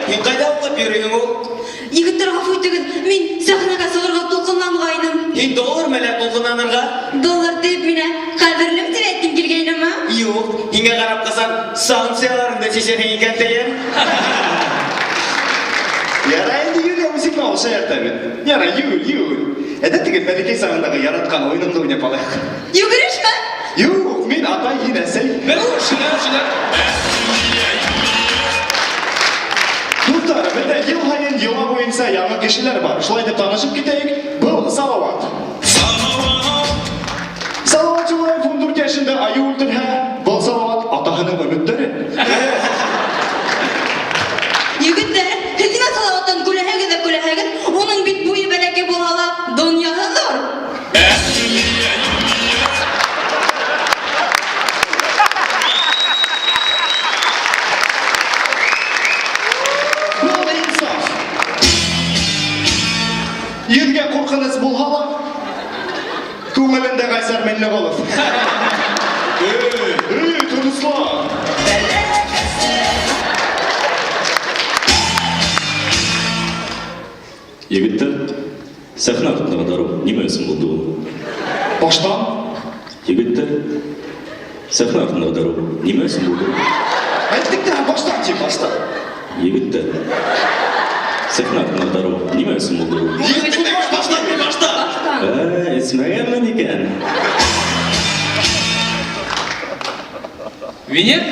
Һин ҡайҙа уйлап йөрөйһөң ул? Егеттәр, гафу итегеҙ, мин сәхнәгә сығырға тулҡынланғайным. Һин доллар мәлә тулҡынланырға? Доллар тип мине ҡәҙерлем тип әйткең килгәйнеме? Юҡ, һиңә ҡарап ҡасан санкцияларыңды сисерһең икән тием. Ярай инде, Юлия, үзеңне ул шаярта бит. Ярай, Юль, Юль. Әйҙә теге бәләкәй сағындағы яратҡан уйыныңды уйнап алайыҡ. Йүгерешме? Юҡ, мин атай, һин әсәй. Дуҫтар, беҙҙә йыл һайын йола буйынса яңы кешеләр бар. Шулай итеп танышып китәйек. Был Салават. Салават Юлаев 14 йәшендә айыу үлтерһә, был Салават атаһының өмөттәре. Егеттәр, һеҙ нимә Салаваттан көләһегеҙ ҙә көләһегеҙ? Уның бит буйы бәләкәй булһа ла, донъяһы ҙур. Был Инсаф. Йөҙгә ҡурҡыныс булһа ла, күңелендә Ғайсар Миңлеғолов. Эй, эй, тыныслан. Егеттәр, сәхнә артындағы дарыу нимә өсөн булды ул? Баштан. Егеттәр, сәхнә артындағы дарыу нимә өсөн булды? Әйттек тә, баштан тип, баштан. Егеттәр, сәхнә артындағы дарыу нимә өсөн булды ул? Баштан, баштан. Ә, эсмәгәнмен икән. Венер?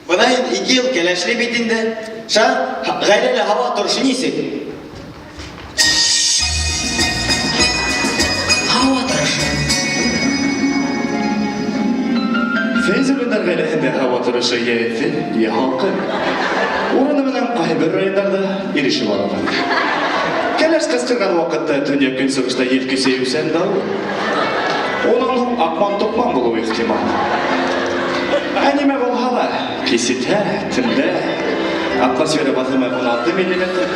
Бына һин 2 йыл кәләшле бит инде. Ша, ғаиләлә һауа торошо нисек? Һауа торошо. Фәйзуллиндар ғаиләһендә һауа торошо йә эҫе, йә һалҡын. Урыны менән ҡайһы бер райондарҙа ирешеп алған. Кәләш ҡысҡырған ваҡытта төньяҡ көнсығышта ел көсәйеүсән дауыл. Унан һуң аҡман-тоҡман булыуы ихтимал. Ә нимә булһа ла, кисетә, төндә атмосфера баҫымы 16 миллиметр.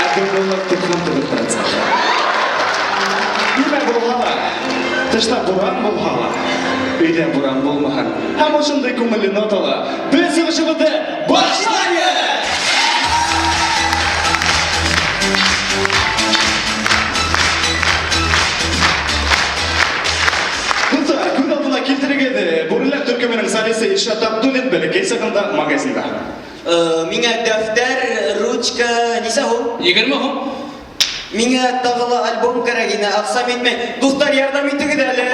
Ә дымлылыҡ 99%. Нимә булһа ла, тышта буран булһа ла, өйҙә буран булмаһын. Һәм ошондай күңелле нотала беҙ сығышыбыҙҙы башлайбыҙ! Дуҫтар, күҙ алдына килтерегеҙ, Бүреләр төркөмөнөң солисы Илшат Абдуллин бәләкәй сағында магазинда. Миңә дәфтәр, ручка, нисә һум? 20 һум. Миңә тағы ла альбом кәрәк ине, аҡсам етмәй. Дуҫтар, ярҙам итегеҙ әле.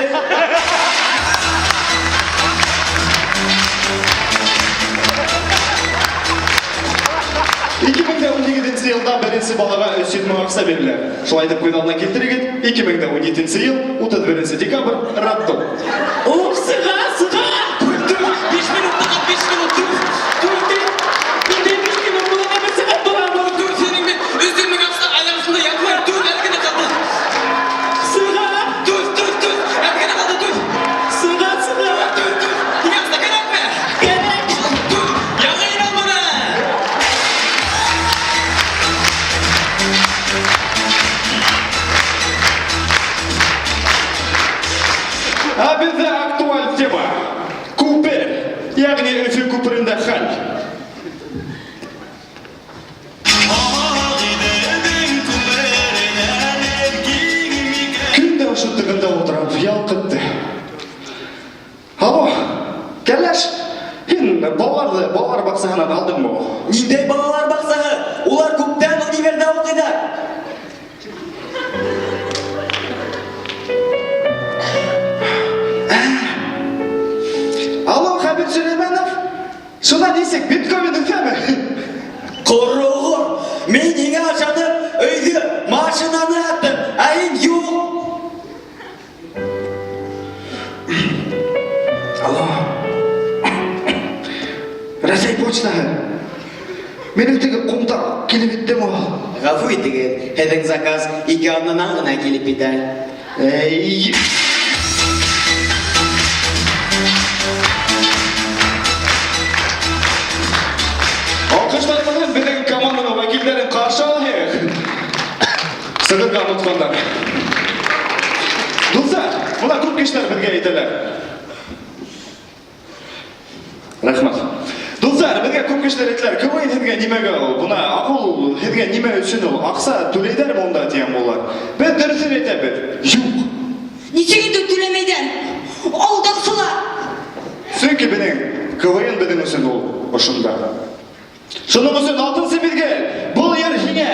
Ике мең дә ун һигеҙенсе йылда беренсе балаға өс йөҙ мең аҡса бирелә. Шулай итеп күҙ алдына килтерегеҙ, ике мең дә ун етенсе йыл, утыҙ беренсе декабрь, роддом. Ух, сыға, сыға! 5 минут, 5 минут, түҙ, түҙ, түҙ, 5 минут, була бер сәғәт була, түҙ, һинең бит өс йөҙ мең аҡса аяҡ өҫтөндә ятмай, түҙ, әле генә ҡалды. Сыға! Түҙ, түҙ, түҙ, әле генә ҡалды, түҙ. Сыға, сыға! Түҙ, түҙ, һиңә аҡса кәрәкме? Кәрәк! Түҙ, яңы йыл алманы! Ә беҙҙә актуаль тема. Күпер, йәғни Өфө күперендә хәл. Көн дә ошо тығында ултырам, ялҡытты. Алло, кәләш, һин балаларҙы балалар баҡсаһынан алдыңмы? Ниндәй балалар баҡсаһы? Улар күптән универҙа уҡыйҙар. Алло, Хәбир Сөләймәнов, шунан нисек, биткоин үҫәме? Ҡороғор, мин һиңә ышанып, өйҙө, машинаны һаттым, ә һин юҡ. Алло. Рәсәй почтаһы. Минең теге ҡумта килеп еттеме ул? Ғәфү итегеҙ, һеҙҙең заказ 2 аҙнанан ғына килеп етә. Эй. Алҡыштар менән беҙҙең команданың вәкилдәрен ҡаршы алайыҡ. Сығырға онотҡандар. Дуҫтар, Бына күп кешеләр беҙгә әйтәләр. Рәхмәт. Дуҫтар, беҙгә күп кешеләр әйтәләр, КВН һеҙгә нимәгә ул? Бына аҡыл һеҙгә нимә өсөн ул? Аҡса түләйҙәрме унда тигән булалар. Беҙ дөрөҫөн әйтәбеҙ. Юҡ. Нисек инде түләмәйҙәр? Алдаҡсылар! Сөнки беҙҙең КВН беҙҙең өсөн ул ошонда. Шуның өсөн алтынсы миҙгел, был йыр һиңә.